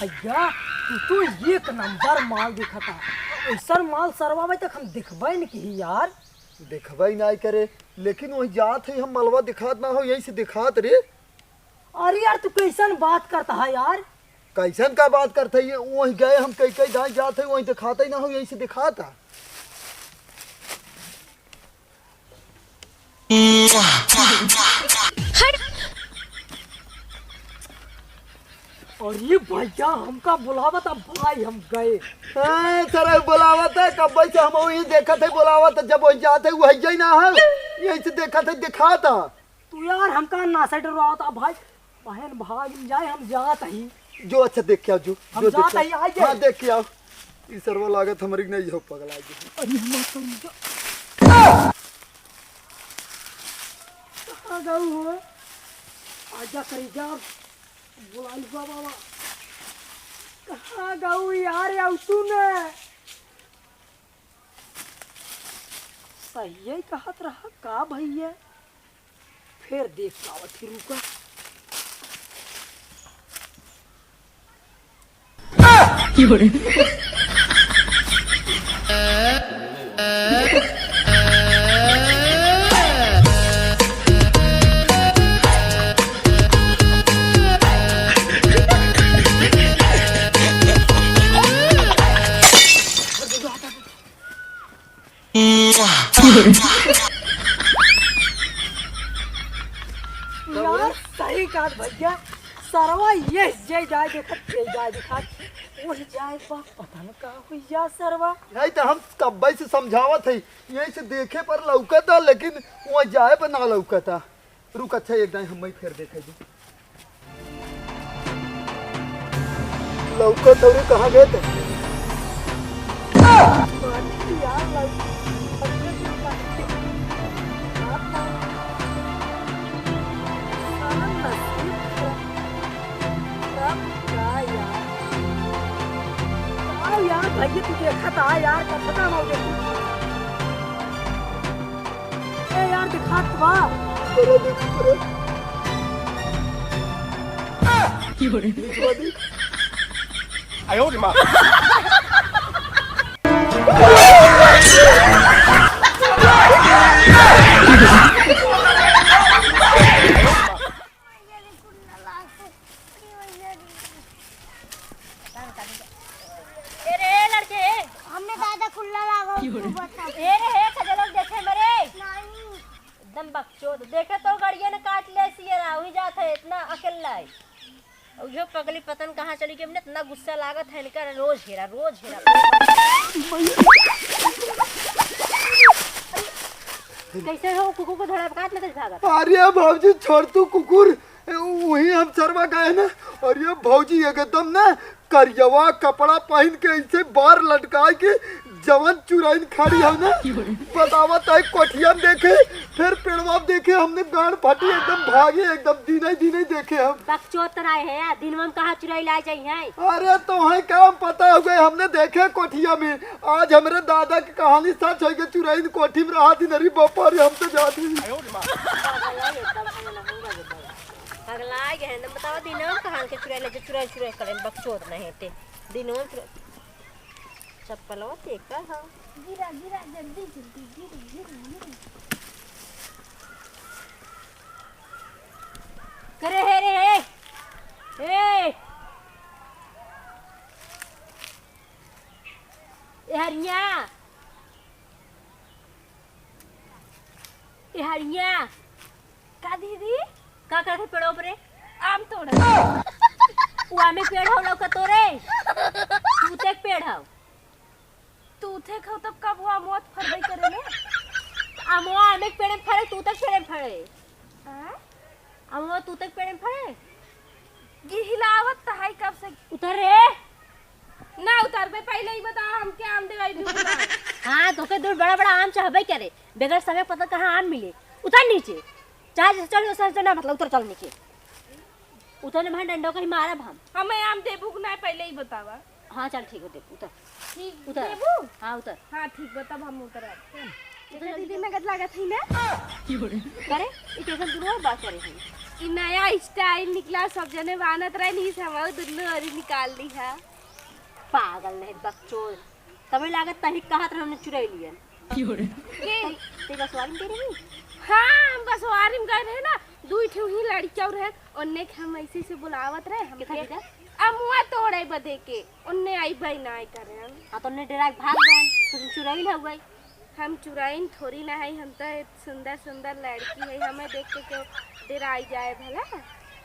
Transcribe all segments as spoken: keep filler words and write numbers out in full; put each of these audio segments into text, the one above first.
भैया, तू तो एक नंबर माल दिखता। ऐसन माल सरवा में तक हम देखबे न की यार। देखबे ना करे, लेकिन वही जात है, हम मलवा दिखात ना हो, यही से दिखात रे। अरे यार, तू कैसन बात करता है यार? कैसन का बात करता है? ये वही गए हम कई कई दाई जात है, वही दिखाते ही ना हो, यही से दिखाता। हट। अरे भैया, हमका बुलावत है भाई, हम गए। हाँ, सर, बुलावत है, कब से हम वही देखत है, बुलावत है, जब वही जात है, वही जाई ना है, यही से देखत है, दिखाता। तू यार, हमका ना से डरावत है भाई, बहन भाग जाए, हम जात ही। जो अच्छा देख के आओ, जो, हम जो देख जात के ही, आओ। आ जाए। हाँ, देख के आओ। ई सरवा लागत हमरी नहीं हो, पगला गई। अरे हमार करेजा। कहाँ गऊ हो? आजा करेजा। बुला लुआ बाबा। कहाँ गऊ यार, आऊ तू ने? सही कहत रहा का भैया? फिर देख पावत ही, रुका। यार, सही कहत भैया, सरवा ये जे जाए देखत, ये जाए देखत, वही जाए बा, पता न का हुई यार सरवा। नहीं तो हम कब्बे से समझावत है, यही से देखे पर लौकता, लेकिन वहाँ जाए पर ना लौकता। रुक, अच्छा, एक दाईं हम ही फेर देखे दे। लौकत अउरी कहाँ गए थे? आओ यार, भैया, तू देखा था यार, कब खत्म हो गई? ए यार, दिखात बा। करे देख, करे। की हो रे? निचवा दी। आयो रे माँ। ए रे लड़के, हमने दादा कुल्ला लागो, तू बता। ए रे, हे खजलक देखे मरे। नहीं। एकदम बकचोद, देखे तो गड़िया ने काट ले सियरा, वही जात है इतना अकेला है। और यो पगली पतन कहाँ चली गई, हमने इतना गुस्सा लागत है इनका, रोज हेरा, रोज हेरा। कैसे हो कुकुर को धड़पकात में कैसे भागत? अरे भौजी, छोड़ तू कुकुर, ए, वही हम सरवा गए ना। अरे भौजी, एकदम ना करियवा कपड़ा पहिन के ऐसे बार लटकाए के जवन चुराइन खड़ी है ना, बतावत है कोठिया में देखे, फिर पेड़वा में देखे, हमने गांड फटी एकदम भागे, एकदम दीने दीने देखे हम। बकचोद तो नहीं है यार, दिनवा में कहाँ चुराई ला जाई है? अरे तो है काम पता हो गए, हमने देखे कोठिया में, आज हमरे दादा की कहानी सच है कि चुराइन कोठी में रहा दिन, अरे बापा रे, हम तो जाते ही। पगला गए हैं, बताओ, दिनों में कहाँ के चुराई ले, जो चुराई, चुराई करें, बकचोद नहीं थे। दिनों में चुराई, चप्पलवा ते का हो? गिरा, गिरा, जल्दी, जल्दी, गिरा, गिरा, गिरा। करे हे रे, हे। हे। ए हरिया। ए हरिया। का दीदी? का करत है पेड़ों पर रे? आम तोड़त। वो आमे पेड़ हो लौका तोरे? तूते के पेड़ हो। तूते खाओ तब कब हुआ मौत फरबई करे में? अमवा आमे के पेड़ में फरे, तूते के पेड़ में फरे। आय? अमवा तूते के पेड़ में फरे। गिहिलावत त है कब से। उतर रे। ना उतरबे, पहले ही बता, हमके आम देवाई भी ना। हाँ, तोके दूर बड़ा बड़ा आम चाहबे करे, बगैर समय पता कहाँ आम मिले। उतर नीचे, चाहे जैसे चढ़, वैसे चढ़, ना, मतलब, उतर, चल नीचे। उतर ने भाई, डंडा कहीं मारब हम। हमें आम देबू कि ना, पहले ही बतावा। हाँ, चल, ठीक हो, देबू, उतर। ठीक, उतर। देबू? हाँ, उतर। हाँ, ठीक बा, तब हम उतरब। देखा दीदी, नगद लागत है ना? करे, ई कैसन दुनो बात करे है। ई नया स्टाइल निकला, सब जने बानत रहे, नी से हमहू दुन्नो ओरी निकाल ली है। पागल नहीं बकचोद, तबे लागत तही कहत रहे हमने चुराई लियन। के? ते बसवारी में गई रही? हाँ, हम बसवारी में गए रहे ना, दुई ठे ही लड़कियाँ रहे, ओन्ने के हम ऐसे से बुलावत रहे, हम केथा के दीदा? अमुआ तोड़े बदे के, ओन्ने आई बई ना आई करे हम। हाँ, तो ओन्ने डेरा के भाग गए, तो तुम चुराई ले गई। हम चुराइन थोड़ी ना है, हम तो सुंदर सुंदर लड़की है, हमें देख के क्यों डेराई जाए भला?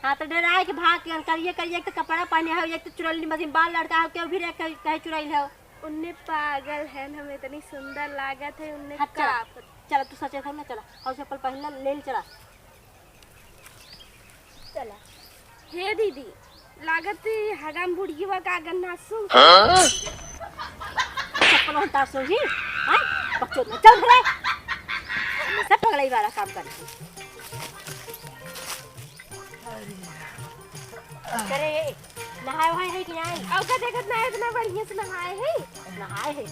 हाँ, तो डेराए के भाग के करिए करिए, एक तो कपड़ा पहने हो, एक तो चुरैली मशीन बाल लड़का हो, क्यों भी रह कहे, कहे चुराई हो। उन्ने पागल है, हम इतनी सुंदर लागत है, उन्ने हाँ, चला, का पता। चला, तू सचे था ना, चला, और चप्पल पहन ले, ले ले चला। चला। हे दीदी, लागत ही हगाम बुढ़िया का गन्ना सु। हाँ? चप्पल उतार सो ही। हाँ? बकचोद ना, चल रे। हमेशा पगलाई वाला काम करती। करे, नहाए वहाए है कि नहीं? अब का देखत ना है, इतना बढ़िया से नहाए है। नहाए है।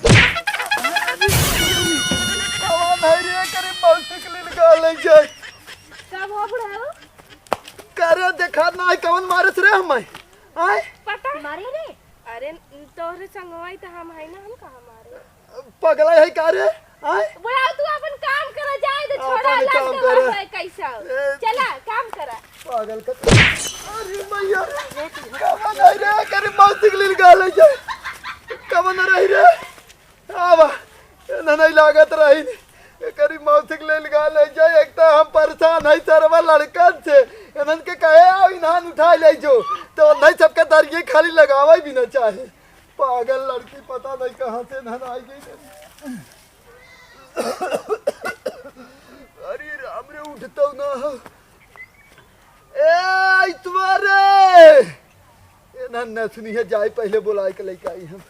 कौन है रे, करे मौसी के लिए निकाल ले जाए। कब हो बुढ़ाऊ? करे देखा ना है, कौन मारे से रे हम है? आए? पता? मारे रे? अरे, तोहरे संगवाई तो हम है ना, हम कहाँ मारे? पगला है का रे? आए? बुढ़ाऊ, तू अपन काम करा, जाए दे, छोड़ा, अपन काम लड़का करा। है कैसा। ए, चला, काम करा। पागल का। अरे मैया रे, कवन है रे? करे मौसी के लिए निकाल ले जाए। कवन रही रे? आवा, एन्हन नहीं लागत रही। एकरी मौसी के ले निकाल ले जाए। एक तो हम परेशान है सरवा लड़कन से। एन्हन के कहे आओ, इन्हान उठा ले जो। तो नहीं सबके दरिये खाली लगावे भी ना चाहे। पागल लड़की पता नहीं कहाँ से एन्हन आई गई। अरे राम रे, उठतौ ना हो। ए, इतवा रे। एन्हन न सुनी है, जाए पहले बुलाए के लेके आई हम।